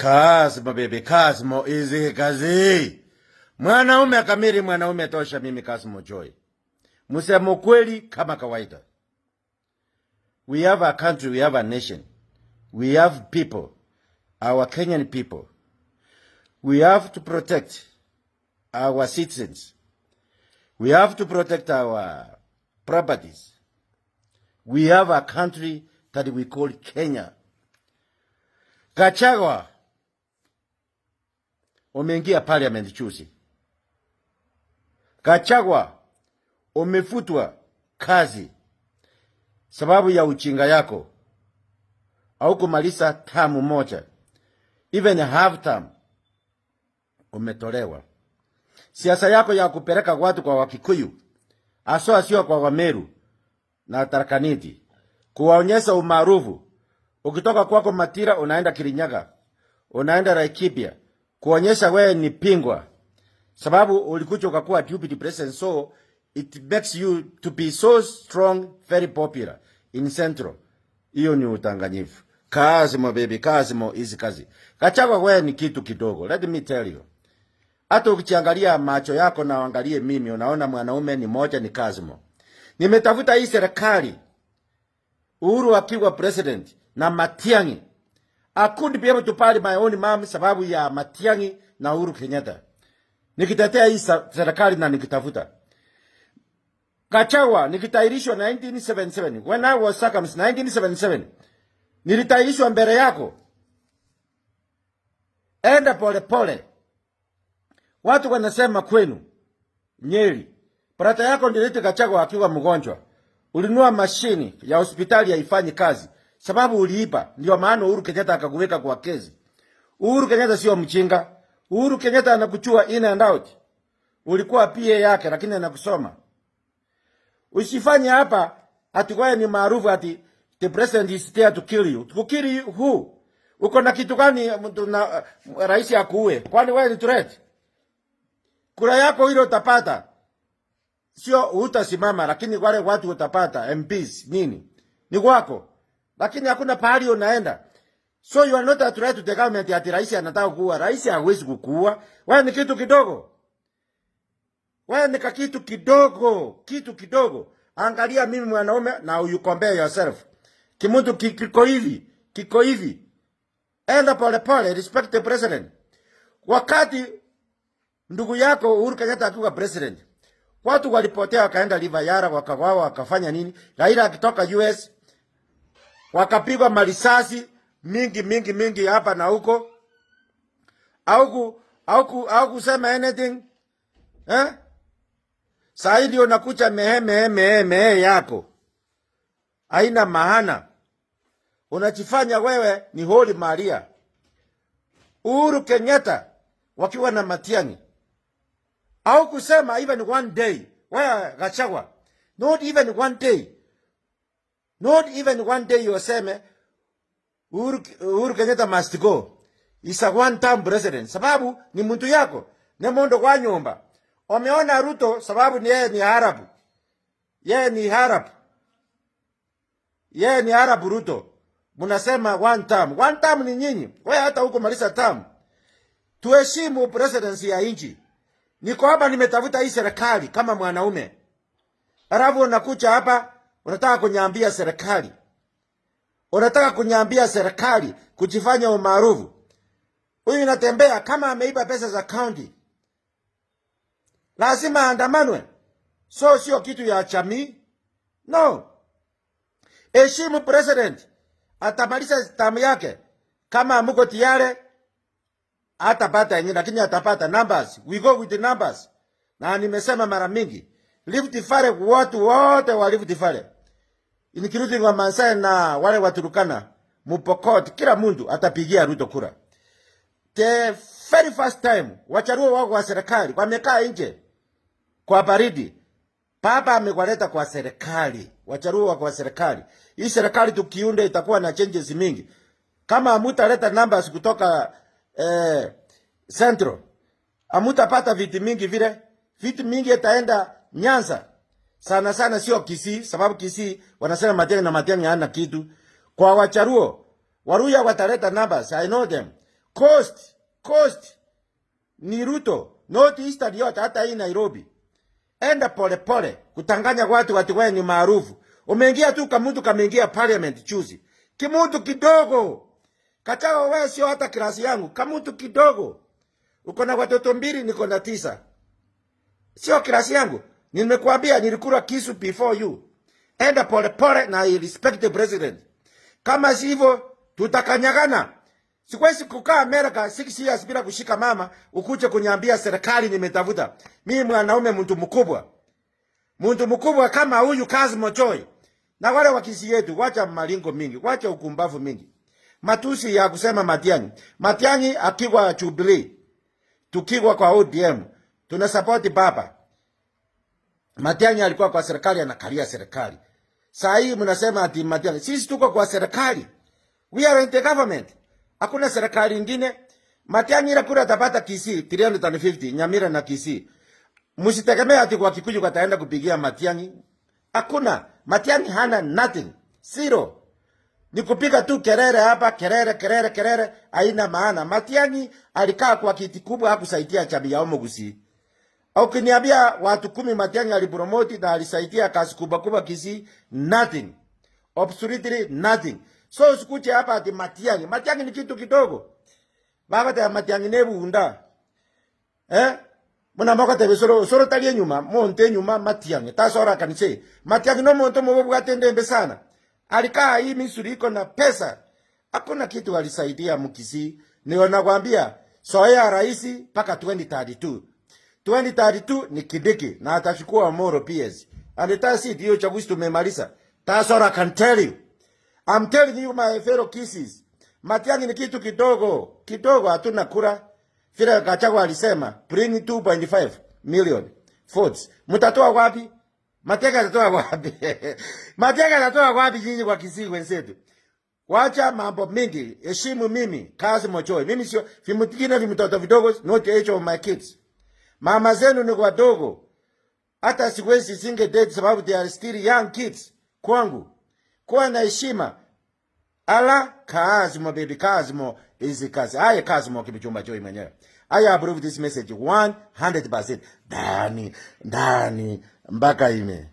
Kasmo baby, Kasmo izi kazi. Mwanaume kamili, mwanaume tosha. Mimi Kasmo Joy, msemo kweli kama kawaida. We have a country, we have a nation, we have people, our Kenyan people. We have to protect our citizens. We have to protect our properties. We have a country that we call Kenya. Gachagua, umeingia parliament juzi. Gachagua, umefutwa kazi sababu ya ujinga yako, au kumaliza term moja, even half term, umetolewa. Siasa yako ya kupeleka watu kwa Wakikuyu asoa sio kwa Wameru na Tharaka Nithi, kuwaonyesha umaarufu. Ukitoka kwako Matira unaenda Kirinyaga, unaenda Laikipia kuonyesha wewe ni bingwa, sababu ulikuja ukakuwa deputy president, so it makes you to be so strong, very popular in Central. Hiyo ni udanganyifu. Kasmo baby, Kasmo hizi kazi. Gachagua, wewe ni kitu kidogo. Let me tell you. Hata ukiangalia macho yako na uangalie mimi, unaona mwanaume ni moja, ni Kasmo. Nimetafuta hii serikali Uhuru akiwa president na Matiang'i. I couldn't be able to party my own mom sababu ya Matiang'i na Uhuru Kenyatta. Nikitetea hii serikali na nikitafuta. Gachagua nikitahirishwa 1977 when I was circumcised 1977, nilitahirishwa mbele yako. Enda pole pole. Watu wanasema kwenu Nyeri, brother yako Ndiritu Gachagua akiwa mgonjwa, ulinunua mashini ya hospitali haifanyi kazi sababu uliiba. Ndio maana Uhuru Kenyatta akakuweka kwa kesi. Uhuru Kenyatta sio mjinga. Uhuru Kenyatta anakujua in and out. Ulikuwa PA yake, lakini anakusoma. Usifanye hapa ati wewe ni maarufu, ati the president is there to kill you. To kill you who? Uko na kitu gani mtu na rais akuue? Kwani wewe ni threat? Kura yako ile utapata. Sio utasimama, lakini wale watu utapata MPs nini? Ni wako. Lakini hakuna pahali unaenda. So you are not a threat to the government ati rais anataka kuua. Rais hawezi kukuua. Wewe ni kitu kidogo. Wewe ni kitu kidogo, kitu kidogo. Angalia mimi mwanaume na you compare yourself. Kimuntu kiko hivi, kiko hivi. Enda pole pole, respect the president. Wakati ndugu yako Uhuru Kenyatta akiwa president, watu walipotea wakaenda River Yala, wakauawa, wakafanya nini? Raila akitoka US wakapigwa marisasi mingi mingi mingi hapa na huko, au kusema anything, eh? Saa hii ndio unakucha mehe mehe mehe mehe yako haina maana, unajifanya wewe ni Holy Maria. Uhuru Kenyatta wakiwa na Matiang'i au kusema even one day, wewe Gachagua, not even one day, not even one day useme Uhuru Kenyatta must go. He's a one term president, sababu ni mtu yako, ni mundu kwa nyumba. Umeona Ruto sababu ni yeye ni Arabu, yeye ni Arab, yeye ni Arab Ruto. Mnasema one term. One term ni nyinyi. Wewe hata huko maliza term. Tuheshimu presidency ya nchi. Niko hapa nimetafuta hii serikali kama mwanaume. Alafu unakuja hapa unataka kunyambia serikali. Unataka kunyambia serikali kujifanya umaarufu. Huyu inatembea kama ameiba pesa za county. Lazima aandamanwe. So sio kitu ya jamii. No. Heshimu president. Atamaliza term yake. Kama mko tayari hatapata yenyewe, lakini atapata numbers. We go with the numbers. Na nimesema mara mingi, Rift Valley, watu wote wa Rift Valley, including wa Maasai na wale wa Turkana, Mupokot, kila mtu atapigia Ruto kura. The very first time Wajaluo wako kwa serikali wamekaa nje kwa baridi. Baba amewaleta kwa serikali, Wajaluo wako kwa serikali. Hii serikali tukiunda itakuwa na changes mingi. Kama hamutaleta numbers kutoka Central, hamutapata viti mingi vile. Viti mingi itaenda Nyanza sana sana, sio Kisii, sababu Kisii wanasema Matiang'i na Matiang'i hana kitu. Kwa Wajaluo, Waluhya wataleta numbers, I know them. Coast, Coast ni Ruto, North Eastern yote, hata hii Nairobi. Enda pole pole kutanganya watu wati wewe ni maarufu. Umeingia tu kamuntu kameingia parliament juzi. Kimuntu kidogo. Gachagua wewe sio hata class yangu, kamuntu kidogo. Uko na watoto mbili, niko na tisa. Sio class yangu. Nimekuambia nilikula kisu before you. Enda pole pole na I respect the president. Kama sivyo tutakanyagana. Sikwezi kukaa Amerika 6 years bila kushika mama, ukuje kunyambia serikali nimetafuta. Mimi mwanaume mtu mkubwa. Mtu mkubwa kama huyu Kassim Joy. Na wale wa Kisii yetu, wacha malingo mingi, wacha ukumbavu mingi. Matusi ya kusema Matiang'i. Matiang'i akiwa Jubilee, tukiwa kwa ODM, tuna support baba. Matiang'i alikuwa kwa serikali, anakalia serikali. Saa hii mnasema ati Matiang'i. Sisi tuko kwa serikali. We are in the government. Hakuna serikali ingine. Matiang'i ile kura atapata Kisii 350, Nyamira na Kisii. Msitegemee ati kwa Kikuyu wataenda kupigia Matiang'i. Hakuna. Matiang'i hana nothing. Zero. Ni kupiga tu kelele hapa, kelele kelele kelele, haina maana. Matiang'i alikaa kwa kiti kubwa, hakusaidia jamii ya Omogusii. Ukiniambia watu 10 Matiang'i alipromote na alisaidia kazi kubwa kubwa Kisii, nothing. Absolutely nothing. So usikuje hapa ati Matiang'i. Matiang'i ni kitu kidogo. Baba ta Matiang'i ne bunda. Eh? Muna moko tebe soro soro tali nyuma, monte nyuma Matiang'i. Tasora kanise. Matiang'i no monto mo bwate ndembe sana. Alikaa hii Misri iko na pesa. Hakuna kitu alisaidia Mkisii. Ni nakwambia soea rais mpaka 2032. 2032 ni Kindiki na atachukua Moro PS. And that's it, hiyo chaguzi tumemaliza. That's all I can tell you. I'm telling you, my fellow Kisiis. Matiang'i ni kitu kidogo. Kidogo, hatuna kura. Vile Gachagua alisema bring 2.5 million votes. Mtatoa wapi? Matiang'i atatoa wapi? Matiang'i atatoa wapi nyinyi kwa Kisii wenzetu? Wacha mambo mingi, heshimu mimi, Kassim Ojoi. Mimi sio vimtikine vimtoto vidogo, not age of my kids. Mama zenu ni wadogo. Hata siwezi singe date sababu they are still young kids kwangu. Kuwa na heshima. Ala Kazimo baby, Kazimo is kazi. Aya Kazimo Kipchumba Joy mwenyewe. I approve this message 100%. Ndani ndani mpaka ime.